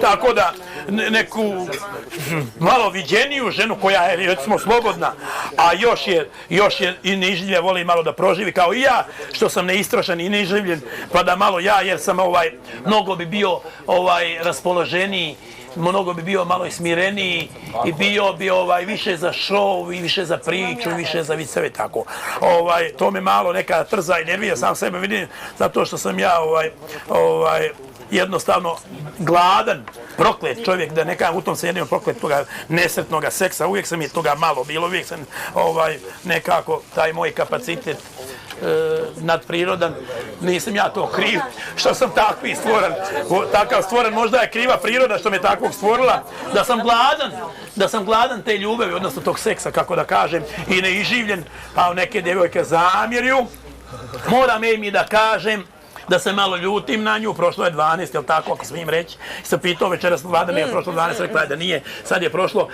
Tako da neku malo viđeniju ženu koja je recimo slobodna, a još je i neiživljen, voli malo da proživi kao i ja, što sam neistrošan i neiživljen, pa da malo ja, jer sam mnogo bi bio raspoloženiji, mnogo bi bio malo i smireniji i bio bi više za šov i više za priču i više za viceve, tako. To me malo neka trza i nervija, sam sebe vidim, zato što sam ja jednostavno gladan, proklet čovjek, da nekam u tom se jednom proklet toga nesretnog seksa, uvijek sam je toga malo bilo, uvijek sam nekako taj moj kapacitet nadprirodan, nisam ja to kriv što sam takvi stvoren, takav stvoren, možda je kriva priroda što me takvog stvorila, da sam gladan te ljubavi, odnosno tog seksa, kako da kažem, i neiživljen, pa neke djevojke zamjerju, moram mi da kažem da se malo ljutim na nju, prošlo je 12, jel tako, ako smijem reći, sam pitao večeras, Vlada mi je prošlo 12, rekla je da nije, sad je prošlo,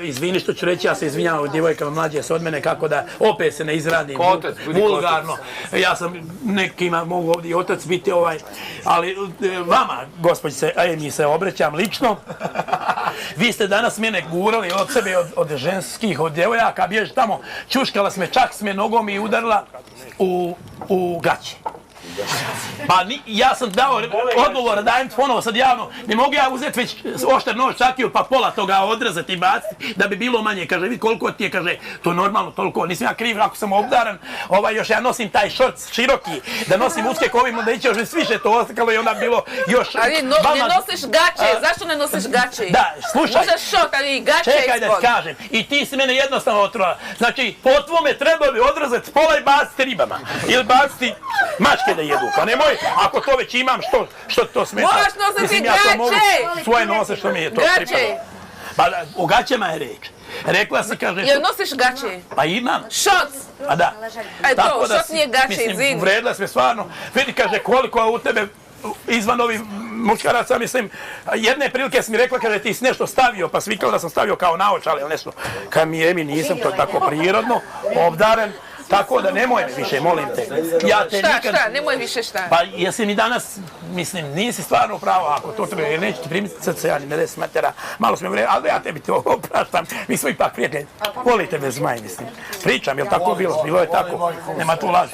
izvini što ću reći, ja se izvinjavam djevojkama mlađe se od mene, kako da opet se ne izradim vulgarno, ja sam nekima mogu ovdje i otac biti ali vama, gospođice, mi se obraćam lično, vi ste danas mene gurali od sebe, od ženskih, od djevojaka, bježi tamo, čuškala sme, čak sme nogom i udarila u gaće. Pa ja sam dao odgovor, dajem ponovo sad javno, ne mogu ja uzeti već oštar nož čakiju pa pola toga odrezati i baciti da bi bilo manje, kaže, vidi koliko ti je, kaže, to normalno toliko, nisam ja kriv ako sam obdaran, još ja nosim taj šorc široki, da nosim uske kovima, da iće još više to ostakalo i onda bilo još... Ali ne nosiš gaće, zašto ne nosiš gaće? Da, slušaj, možda šort, ali gaće ispod. Čekaj da ti kažem, i ti si mene jednostavno otrova, znači, po tvome treba bi odrezati pola i baciti ribama, ili baciti mačke da jedu, pa nemoj, ako to već imam, što to smeta? Moraš nositi gaće! Svoje nose, što mi je to pripalo. Pa o gaćama je reč. Rekla si, kaže... Jel nosiš gaće? Pa imam. Šoc! Pa da. To, šoc nije gaće, izvini. Mislim, uvredila se stvarno. Vidi, kaže, koliko u tebe izvan ovih muškaraca, mislim, jedne prilike si mi rekla, kaže, ti si nešto stavio, pa svikala da sam stavio kao naočale ili nešto. Kad mi nisam, to je tako prirodno, obdaren. Tako da nemoj me više, molim te. Šta, nemoj više šta? Pa jesi mi danas, mislim, nisi stvarno pravo, ako to treba, jer neću ti primiti srce, ja ni me des matera, malo smo vremena, ali ja tebi to opraštam, mi smo ipak prijatelji, volite me zmaj, mislim. Pričam, jel tako bilo? Bilo je tako, nema tu laži.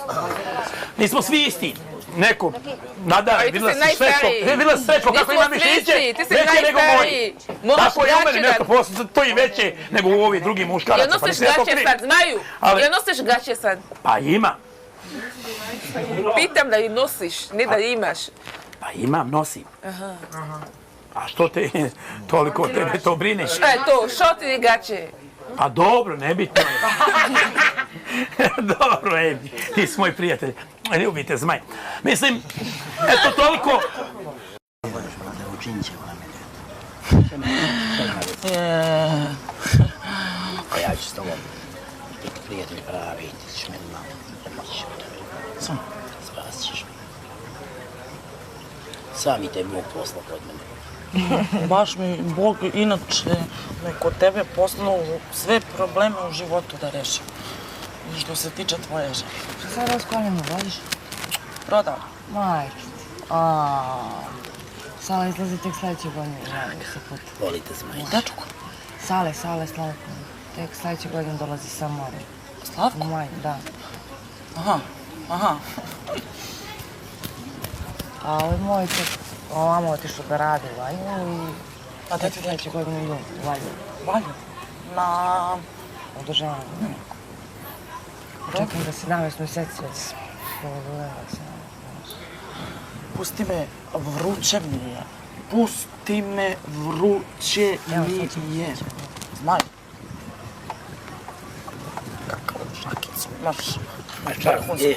Nismo svi isti. Neko, Nada, vidjela si srećko, kako ima mišiće, veće nego moji. Tako je u meni nešto posle, to i veće nego u ovih drugih muškaraca. Jel nosiš gaće sad, Zmaju? Jel nosiš gaće sad? Pa ima. Pitam da li nosiš, ne da imaš. Pa imam, nosim. A što te, toliko tebe to brineš? Šta je to, šort ili gaće? Pa dobro, nebitno je. Dobro, ti si moj prijatelj. Ljubite zmaj. Mislim, eto toliko... A ja ću s tobom biti prijatelj pravi, ti ćeš meni malo pomoći. Samo spasit ćeš me. Sami te Bog posla kod mene. Baš mi Bog inače kod tebe poslao sve probleme u životu da rešim. Što se tiče tvoje žene. Što sad razgovaramo, voliš? Prodao. Majke. Sala izlazi tek sljedeće godine, žalim se put. Volite Zmaj. Dečko? Sale, Slavko. Tek sljedeće godine dolazi sa more. Slavko? U maju, da. Aha. A ovaj moj tek, mama otišla da radi u Valju i... A tek sljedeće godine u Valju. Valju? Na... Održavanje. Čekam da 17 mjeseci već povodila se. Pusti me, vruće mi je. Pusti me, vruće mi je. Zmaj. Kakav šakicu imaš.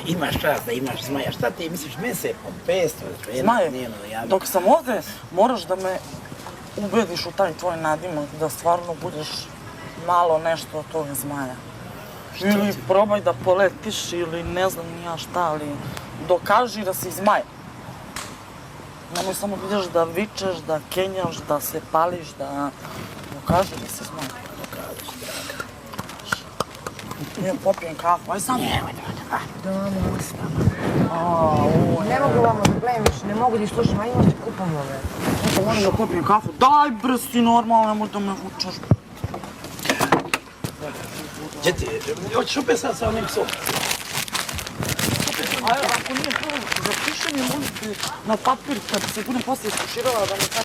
Imaš čast da imaš Zmaja. Šta ti misliš, meni se popesto. Zmaj, dok sam ovdje, moraš da me ubediš u taj tvoj nadimak, da stvarno budeš malo nešto od toga Zmaja. Ili probaj da poletiš ili ne znam ni ja šta, ali dokaži da si Zmaj. Nemoj samo vidiš da vičeš, da kenjaš, da se pališ, da dokaži da si Zmaj. Dokažiš, draga. Ja popijem kafu, aj sam. Nemoj, draga. Da, mama, s vama. Ne mogu vama da gledam više, ne mogu da slušam, aj možete kupam ove. nešto, moram da popijem kafu. Daj brz ti normalno, nemoj da me vučeš. Gdje ti je? Hoćeš opet sad sa onim psom? Ako nije problem, zapiši mi molite na papir kad se budem poslije iskuširala da mi